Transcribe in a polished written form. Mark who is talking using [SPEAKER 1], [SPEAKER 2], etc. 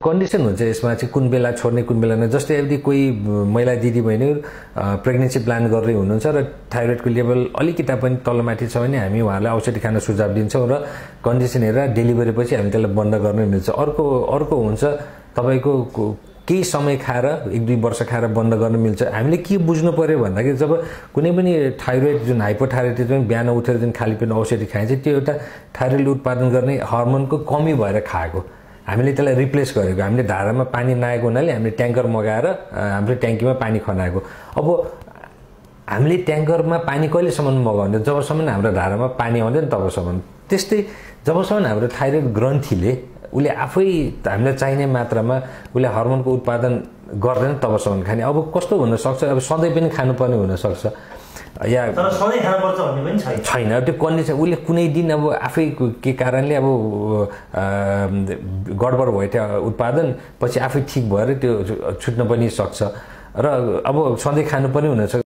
[SPEAKER 1] Condition हुन्छ यसमा चाहिँ कुन बेला छोड्ने कुन बेला नै जस्तै यदि कोही महिला दिदीबहिनीहरू प्रेग्नेन्सी प्लान गर्दै हुनुहुन्छ र थाइरोइडको लेभल अलिकति पनि तलमाथि छ भने हामी उहाँहरूलाई औषधि खान सुझाव दिन्छौँ र कन्डिसन हेरेर डेलिभरी पछि हामी त्यसलाई बन्द गर्न मिल्छ। अर्को हुन्छ तपाईको केही समय खाएर 1-2 वर्ष खाएर बन्द गर्न मिल्छ। हामीले के बुझ्नु पर्यो भन्दाखेरि जब कुनै पनि थाइरोइड जुन हाइपोथाइरोइडिजम बिहान उठेर जुन खाली पेटमा औषधि खाइन्छ त्यो एउटा थाइरोइड उत्पादन गर्ने हर्मोनको कमी भएर खाएको, हामीले त्यसलाई रिप्लेस गरेको। हामीले धारामा पानी नआएको हुनाले हामीले ट्याङ्कर मगाएर हाम्रो ट्याङ्कीमा पानी खनाएको। अब हामीले ट्याङ्करमा पानी कहिलेसम्म मगाउने, जबसम्म हाम्रो धारामा पानी आउँदैन तबसम्म। त्यस्तै जबसम्म हाम्रो थाइरोइड ग्रन्थीले उसले आफै हामीलाई चाहिने मात्रामा उसले हर्मोनको उत्पादन गर्दैन तबसम्म खाने। अब कस्तो हुन सक्छ, अब सधैँ पनि खानुपर्ने हुन सक्छ या
[SPEAKER 2] तर सधैँ खानुपर्छ भन्ने पनि
[SPEAKER 1] छैन। त्यो कन्डिसन उसले कुनै दिन अब आफै के कारणले अब गडबड भयो त्यो उत्पादन पछि आफै ठिक भएर त्यो छुट्न पनि सक्छ र अब सधैँ खानु पनि हुन सक्छ।